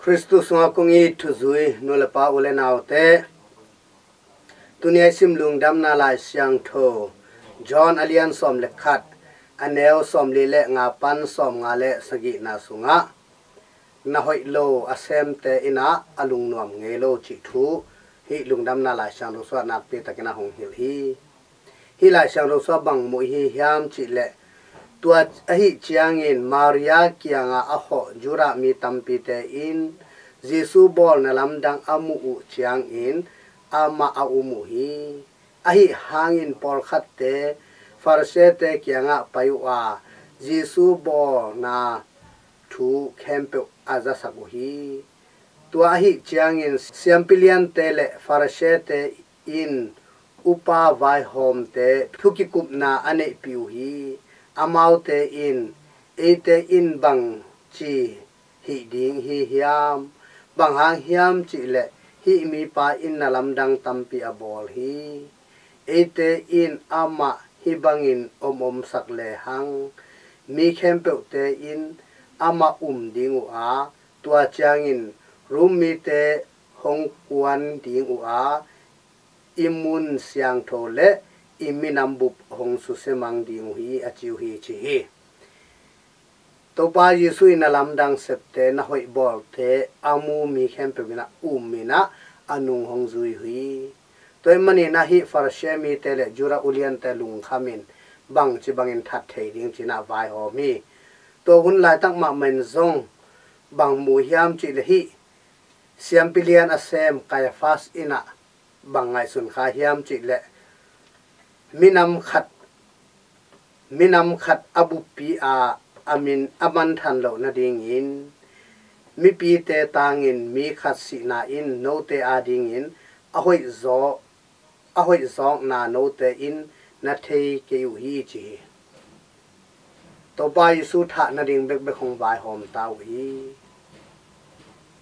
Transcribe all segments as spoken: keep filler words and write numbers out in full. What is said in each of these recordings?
Khristu sungah kong it thuzui nu le pa, u le naute, tuni a i sim Lungdamna Lai Siangtho John a lian sawm le khat, a neu sawmli le nga pan sawmnga le sagihna sungah, na hoih lo a semte in ah a lungnuam ngei lo cih thu hih Lungdamna Lai Siangtho sungah nakpi takin a hong hilh hi. Hih Lai Siangtho sungah bang mu i hi hiam cih leh, tua ahih ciangin Maria kiangah a hawh Judah mi tampite in Jesu bawlna lamdang a muh uh ciangin amah a um uh hi. Ahi hangin pawlkhatte Farisee-te kiangah pai uh a, Jesu bawlna thu khempeuh a zasak uh hi. Tua ahih ciangin siampi liante le Farisee-te in upa vaihawmte thu kikupna a neihpih uh hi. Amaute in, "Eite in bang ci hih ding hi hiam? Bang hang hiam cih leh hih mipa in na lamdang tampi a bawl hi. Eite in amah hih bangin om omsak lehang, mi khempeuhte in amah um ding uh a, tua ciangin Rom mite hong kuan ding uh a, i mun siangtho le i minam bup hong susia mang ding uh hi," a ci uh hi, ci hi. Topa Jesu in na lamdang septe, na hoih bawlte a mu mi khempeuh in ah um in ah a nung hong zui uh hi. Tua ahih manin ah hih Farisee mite le Judah uliante lungkham in bangci bangin that thei ding ci-in ah vaihawm hi. Tua hun laitak mahmah in zong bang mu hiam cih leh, hih siampi lian a sem Kaiafas in ah bang ngaihsun kha hiam cih leh, minam khat, minam khat a buppi a, a min a manthan loh nadingin mipite tangin mi khat sihna in note adingin a hoih zawk, a hoih zawkna note in na thei kei uh hi, ci hi. Topa Jesu thah nading bekbek hong vaihawm ta uh hi.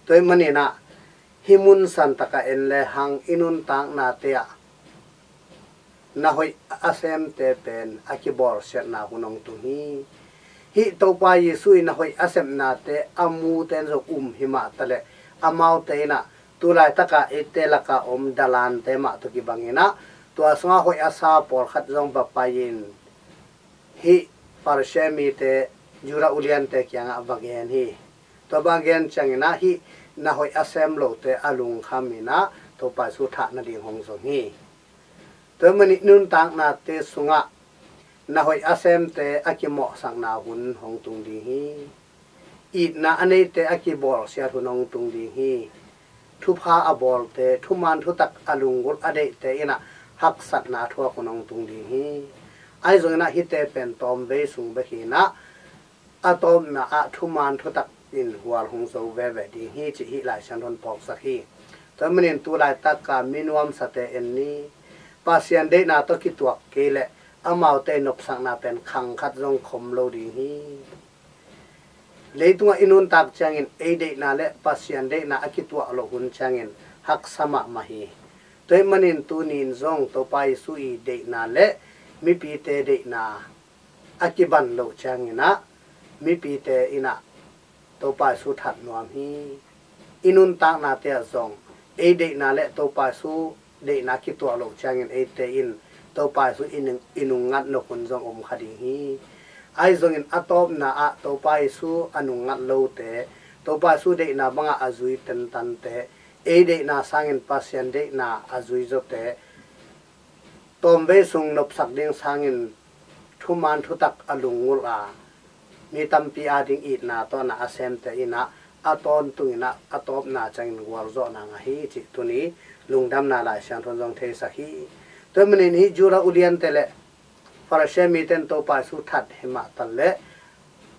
Tua ahih manin ah hih mun santak ah en lehang i nuntaknate ah na hoih a semte pen a kibawlsiatna hun hong tung hi. Hih Topa Jesu in na hoih a sepnate a mute in zong um hi mah taleh, amaute in ah tu laitak a eite lak a om dalante mah tawh kibang in ah tua sungah hoih a sa pawlkhat zong va pai in hih Farisee mite, Judah uliante kiangah va gen hi. Tua bang a gen ciangin ah hih na hoih a sem lote a lungkham in ah Topa Jesu thah nading hong zong hi. Tua ahih manin i nuntaknate sungah na hoih a semte a kimawhsakna hun hong tung ding hi. Itna a neite a kibawlsiat hun hong tung ding hi. Thupha a bawlte, thuman thutak a lunggulh a deihte in ah haksatna a thuak hun hong tung ding hi. Ahi zongin ah hihte pen tawmvei sung bek hi in ah, a tawpna ah thuman thutak in gual hong zo veve ding hi, cih hih Lai Siangtho in phawksak hi. Tua ahih manin tu laitak a mi nuamsate en ni. Pasian deihna tawh kituak kei leh amaute nopsakna pen khang khat zong khom lo ding hi. Leitungah i nuntak ciangin ei deihna le Pasian deihna a kituak loh hun ciangin haksa mahmah hi. Tua ahih manin tuni in zong Topa Jesu i deihna le mipite deihna a kiban loh ciangin ah mipite in ah Topa Jesu that nuam hi. I nuntaknate ah zong ei deihna le Topa Jesu deihna kituak loh ciangin eite in Topa Jesu i nung, i nungngat nop hun zong om kha ding hi. Ahi zongin a tawpna ah Topa Jesu a nungngat lote, Topa Jesu deihna bangah a zui tentante, ei deihna sangin Pasian deihna a zui zawte, tawmvei sung nopsak ding sangin thuman thutak a lunggulh a, mi tampi ading itna tawh na a semte in ah a tawntung in ah a tawpna ciangin gualzawhna ngah hi, cih tuni Lungdamna Lai Siangtho in zong theisak hi. Tua ahih manin hih Judah uliante le Farisee mite in Topa Jesu that hi mah taleh,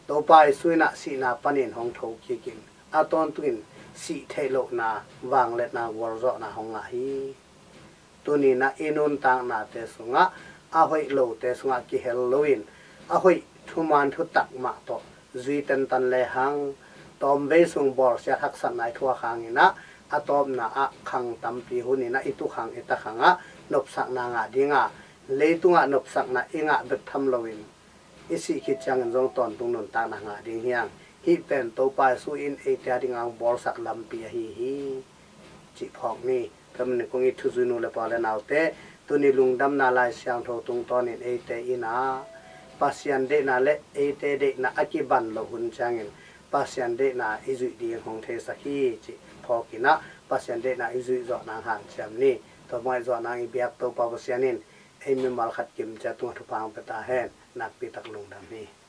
Topa Jesu in ah sihna panin hong thokik in a tawntungin sih theih lohna, vangliatna, gualzawhna hong ngah hi. Tuni in ah i nuntaknate sungah a hoih lote sungah kihel loin, a hoih thuman thutak mah tawh zui tentan lehang, tawmvei sung bawlsiat haksatna i thuak hangin ah a tawpna ah khang tampi hun in ah i tukhang i takhang ah nopsakna ngah ding a, leitungah nopsakna i ngah bek tham loin i sih khit ciangin zong tawntung nuntakna ngah ding hi hang. Hih pen Topa Jesu in eite a dingin bawlsak lampi ahi hi, cih phawk ni. Tua manin kong it thuzui nu le pa le naute, tuni lungdamna Lai Siangtho tungtawnin eite in ah Pasian deihna le eite deihna a kiban loh hun ciangin Pasian deihna i zuih ding hong theisak hi, cih phawkin ah Pasian deihna i zuih zawh nang hanciam ni. Tua bang i zuah nang i biak Topa Pasian in ei mimal khat kimciat tungah thupha hong pia ta hen. Nakpi tak lungdam hi.